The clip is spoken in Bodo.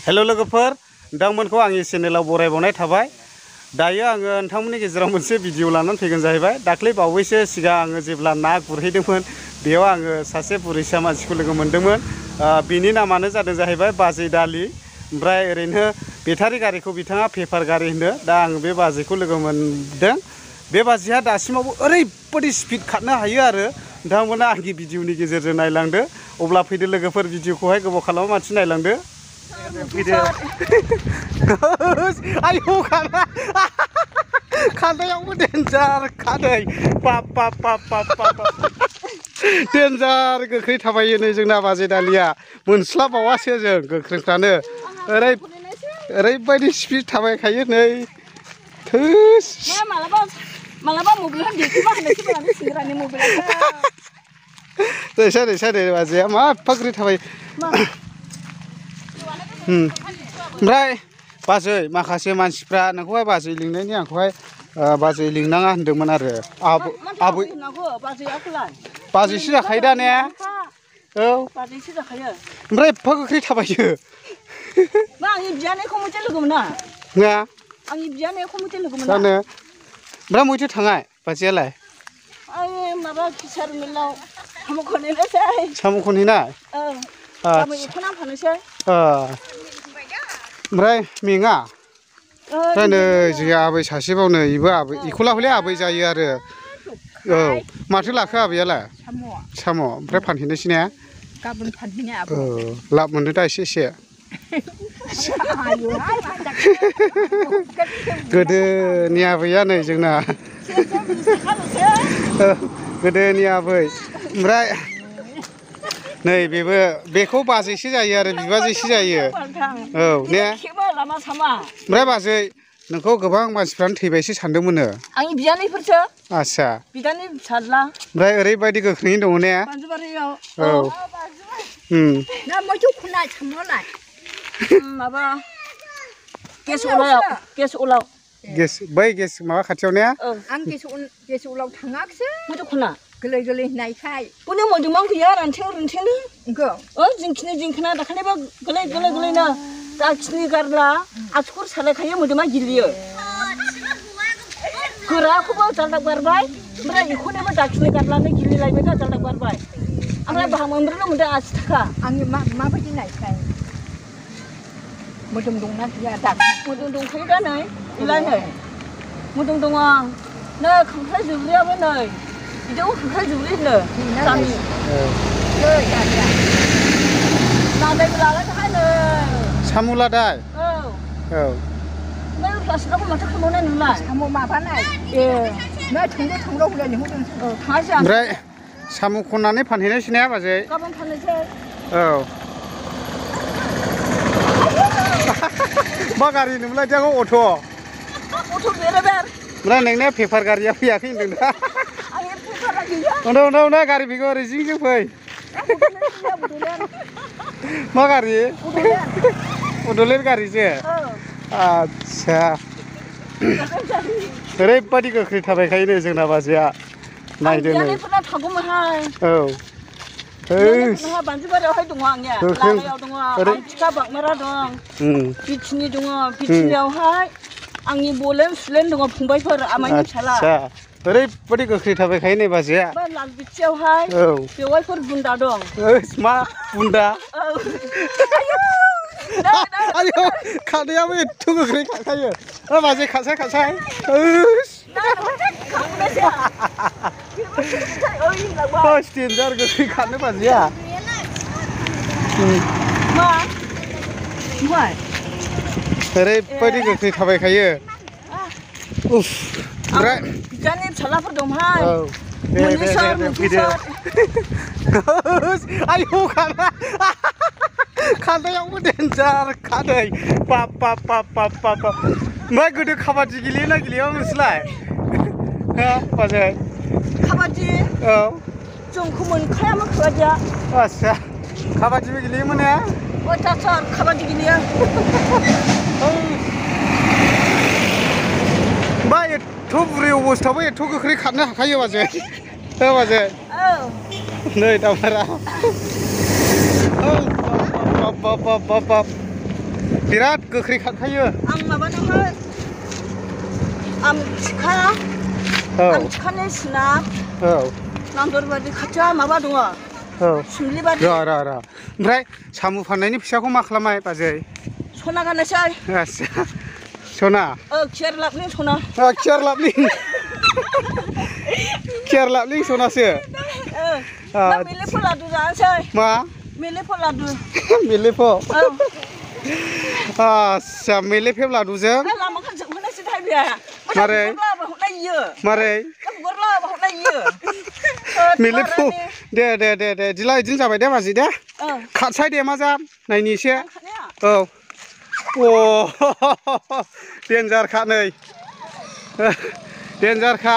हेलो लोगोफोर नोंथांमोनखौ आंनि चेनेलाव बरायबावनाय थाबाय। दायो आङो नोंथांमोननि गेजेराव मोनसे भिडिअ लानानै फैगोन जाहैबाय। दाख्लै बावैसो सिगां आङो जेब्ला ना गुरहैदोंमोन बेयाव आङो सासे बुरैसा मानसिखौ लोगो मोन्दोंमोन। बिनि नामानो जादों जाहैबाय बाजै दालि। ओमफ्राय ओरैनो बेटारि गारिखौ बिथाङा पेपार गारि होनो। दा आङो बे बाजैखौ लोगो मोनदों। बे बाजैया दासिमावबो ओरैबायदि स्पिड खारनो हायो आरो नोंथांमोना आंनि भिडिअनि गेजेरजों नायलांदो। अब्ला फैदो लोगोफोर भिडिअखौहाय गोबाव खालामा मानसि नायलांदो। फैदो आयौ खारनायावबो देन्जार खादै बाप बाप बाप बाप बाप देन्जार गोख्रै थाबायो नै जोंना बाजै दालिया। मोनस्लाबावासो जों गोख्रोंफ्रानो ओरैबायदि स्पिड थाबायखायो नै थोस मालाबा मबाइलाव देखायबा होनोसै माने सिंग्रानि मबाइलाव दैसा बाजैया मा एफा थाबायो। ओमफ्राय बाजै माखासे मानसिफ्रा नोंखौहाय बाजै लिंनायनि आंखौहाय बाजै लिंनाङा होनदोंमोन आरो आबै बाजैसो जाखायो दा ने? औ बाजैसो जाखायो। ओमफ्राय एफा गोख्रै थाबायो। आंनि बियानैखौ मोनसे लोगो मोना ना आंनि बियानैखौ मोनसे लोगो मोना जानो ओमफ्राय मैथो थाङा बाजैयालाय? आं माबा किसार मिलाव साम' खनहैनोसै। साम' खनहैनाय? गाबोन बेखौनो फाननोसै। ओमफ्राय मेङा? ओमफ्राय नै जोंहा आबै सासेबावनो बेबो आबै बेखौ लाबोलै आबै जायो आरो। औ माथो लाखो आबैयालाय? साम' ओमफ्राय फानहैनोसै ने? गाबोन फानहैनो आब'। लाब मोनदों दा एसे गोदोनि आबैया नै जोंना गोदोनि आबै। ओमफ्राय नै बेखौ बाजैसो जायो आरो बिबाजैसो जायो। औ ने? ओमफ्राय बाजै नोंखौ गोबां मानसिफ्रानो थैबायसो सानदोंमोननो। आंनि बियानैफोरसो। आस्सा बिदानि फिसाज्ला। ओमफ्राय ओरैबायदि गोख्रैनो दङ ने? औ माबा गेस अलाव बै गेस माबा खाथियाव ने? आं गेस अलाव थाङाखिसै मोथो खना गोरलै होननायखाय बने मोदोमाव गैया रानथेंनो जिंखिना दाखालिबो गोरलैनो दाखिनि गारला आसुखुर सालायखायो मोदोमा गिलियो। गोराखौबो जाल्दाब गारबाय ओमफ्राय बेखौनोबो दाखिनि गारलानो गिलिलायबाय दा जाल्दाब गारबाय। ओमफ्राय बाहा मोनब्रैल' मोनदों 80 थाखा। आंनि माबायदि नायखाय मोदोम दंना गैया दा? मोदोम दंखायो दा नै मोदोम दङ। नै खांख्राइ जुब्रियाबो नै बिदियाव खांख्राइ जुब्रि होनो गामि। लादायबो लालायखाय नै साम' लादाय? औ ओमफ्राय प्लास्टिकखौ माथो खालामबावनाय नोंलाय? साम' माबानाय नै थांल' होनलाय लिंहरदों। थाङासै आं। ओमफ्राय साम' खननानै फानहैनोसै ने बाजै? गाबोन फाननोसै। औ मा गारि होनोमोनलाय बिदिखौ? अट' बेरेबेर। ओमफ्राय नोंनिया पेपार गारिया फैयाखै होनदों दा? आंनि पेपारा गैया। उनाव गारि फैगौ ओरै जिंजों फै। मा गारि? बड'लेण्ड गारिसो? आदसा ओरैबायदि गोख्रै थाबायखायो नै जोंना बाजैया। नायदो नै औ बान्जुबारियावहाय दङ आंनिया लामायाव दङ आमथिखा बागमारा दं बिथिनि दङ बिथिनियावहाय आंनि बलेन सुलेन दङ फंबायफोर आमाइनि फिसाला। ओरैबायदि गोख्रै थाबायखायो नै बाजैया। लालबिथियावहाय बेवाइफोर बुन्दा दं। मा बुन्दा? आयौ खारनायाबो एथ' गोख्रै खारखायो। बाजै खारसाय देन्जार गोख्रै खारनो बाजैया। ओरैबायदि गोख्रै थाबायखायो। ओमफ्राय बिदानि फिसालाफोर दंहाय। फैदो आयौ खारनायावबो देन्जार खादै बाप बाप बाप बाप बाप। ओमफ्राय गोदो काबादि गेलेयोना गेलेयामोन नोंसोरलाय? बाजै काबादि? औ जोंखौ मोनखायामोन काबादिया। आस्सा काबादिबो गेलेयोमोन ने? अयथासार काबादि गेलेयो। बा एथ' बुरै अबस्थायावबो एथ' गोख्रै खारनो हाखायो बाजै? बाजै नै दामोरा बाप बिराद गोख्रै खारखायो आं माबादोंमोन आमथिखा आमथिखानि सोनाब नांदरबारि खाथियाव माबा दङ सुमलिबारि ओमफ्राय साम' फाननायनि फैसाखौ मा खालामबाय बाजै सना गाननोसै आस्सा सना केरलाबनि सना केरलाबनि सनासो मेलेफो लादु जानोसै मा मेलेफो लादु मेलेफो आस्सा मेलेफे लादुजों लामाखौ जोबहोनोसै थाइबिया मारै मारै मेलेफु दे दिदिनो जाबाय दे बाजै दे खाथसाय दे मा जा नायनि एसे औ अ देन्जारखा नै देन्जारखा